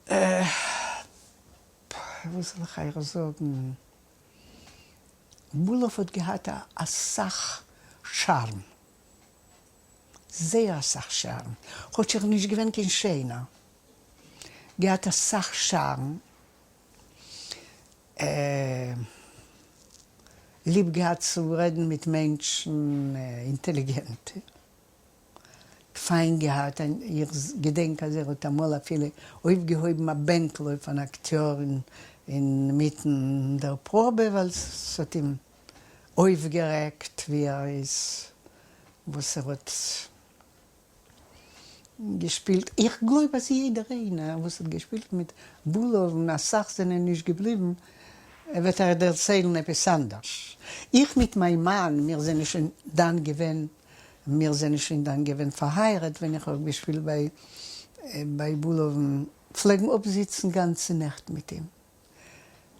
וואס זאל איך אייך זאגן, בולאוו האט געהאט אסאך שארם, זייער אסאך שארם, כאטש ער איז נישט געווען קיין שענער, געהאט אסאך שארם, ליב געהאט צו רעדן מיט מענטשן אינטעליגענטע. פיין געהאט, איך געדענק אז ער האט אמאל אפילו אויפגעהויבן א בענקל אויף אן אקטיאר אינמיטן דער פראבע ווייל ס'האט אים אויפגערעגט ווי ער איז וואס ער האט געשפילט, איך גלויב אז יעדער איינער וואס האט געשפילט מיט בולאוו און אסאך זענען נישט געבליבן וועט אייך דערציילן עפעס אנדערש, איך מיט מיין מאן מיר זענען שוין דאן געווען מיר זענען שוין דאן געווען פארהייראט ווען איך האב געשפילט ביי ביי בולאוון, פלעגן אפזיצן גאנצע נעכט מיט אים.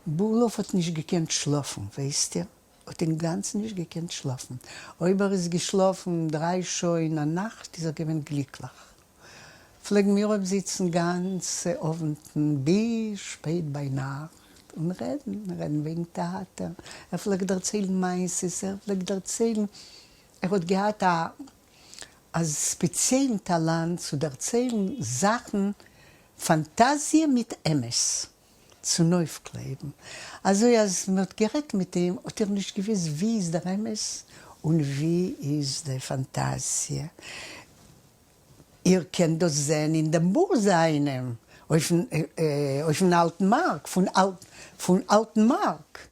בולאוו האט נישט געקענט שלאפן, ווייסט איר? האט אינגאנצן נישט געקענט שלאפן. אויב ער איז געשלאפן דריי שעה אין א נאכט איז ער געווען גליקליך. פלעגן מיר אפזיצן גאנצע אוונטן ביז שפעט ביינאכט און רעדן, רעדן וועגן טעאטער, ער פלעגט דערציילן מעשות, ער פלעגט דערציילן ער האט געהאט א א ספעציעלן טאלאנט צו דערציילן זאכן, פאנטאזיע מיט אמת צונויפקלעבן, אזוי אז מען האט גערעדט מיט אים האט ער נישט געוואוסט ווי איז דער אמת און ווי איז די פאנטאזיע. איר קענט דאס זען אין דעם בוך זיינעם אויפן אלטן מארק, פון אלטן מארק.